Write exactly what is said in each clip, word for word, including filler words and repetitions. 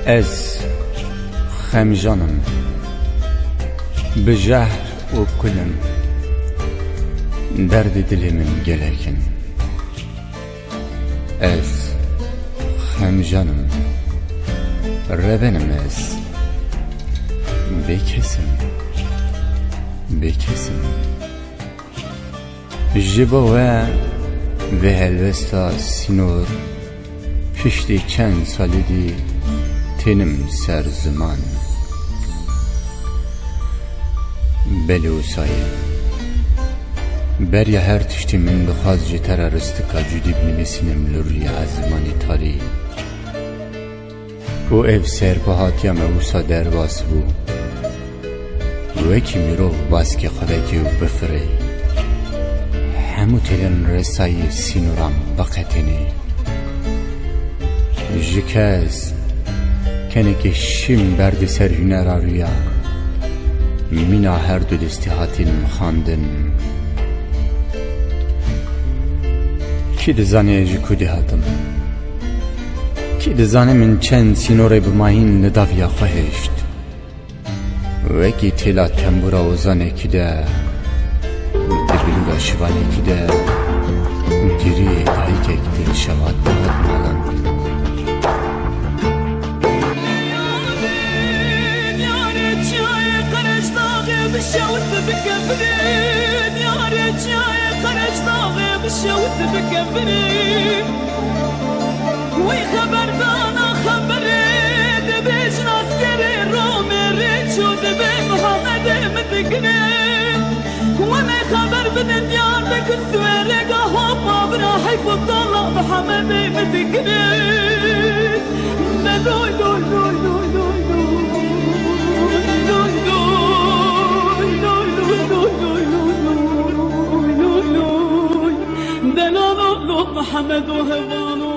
Ez xemjan im, bi jehr û kul im, derdê dilê min gelek in. Ez xemjan im, reben im ez, bêkes im, bêkes im. Ji bo we vê helwesta sînor piştî çend salî dî tênim ser ziman. Belê wisa ye. Beriya her tiştî min dixwast ji te re ristika cudî binivîsînim li rûyê ezmanê tarî. Û ev serpihatiya me wisa derbas bû. Wekî mirov baskê xwe vekê û bifirê. Hemû têlên resayî sînoran biqetênê. Ji kes, kenekê şîm berdî ser hunera rûya. Mîna her du destî hatîn xandin. Kî dizane ji ku dê hatim? Kî dizane min çend sînorê bi mayîn li daviya xwe hişt? Wekî têla tembûra ozanekî de, di bilûra şivanekî de, giriyê dayikek tê li şevat dihat malan. Yarê çiyayê Qereçdaxê bi şewt bikevire, yarê çiyayê Qereçdaxê bi şewt bikevire. Wî xeberdana xeberê dibêjin askerê Romê rê çû dibê Mihemedê min digire. Wemê xeber bidin Diyarbekir Swêrê ga hopa bira heyf û tala Mihemedê min digire. Loy, loy, loy, loy, loy, loy. Loy, loy, loy, loy, loy. Delalo, lo Mihemedo hevalo.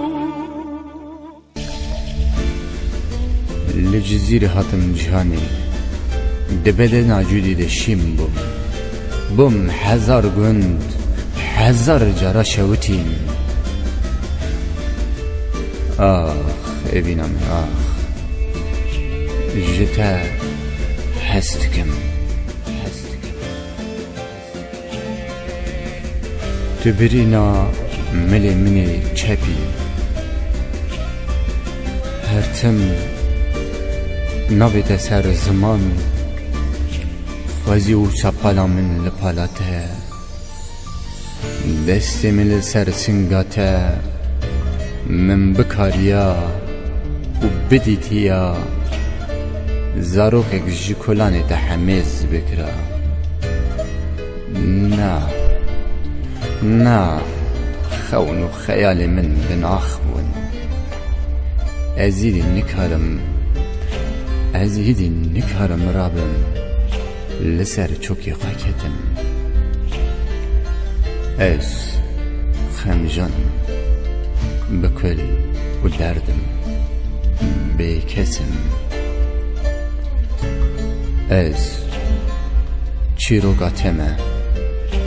Li Cizîrê hatim cîhanê, di bedena cudî de şîm bûm. Bûm hezar gund, hezar cara şewitîm. Ax, evîna min, ax. Ji te hez dikim, hez dikim. Tu birîna milê min ê çepî. Her tim navê te ser ziman, xwezî û sepala min li pala te. Destê min li ser singa te, min bikariya û bidîtiya zarokek ji kolanê te hemêz bikira. Na, na, xewn û xeyalê min binax bûn. Ez îdî nikarim, ez îdî nikarim rabim. Li ser çokê xwe ketim. Ez xemjan im, bi kul û derd im, bêkes im. Ez çîroka te me,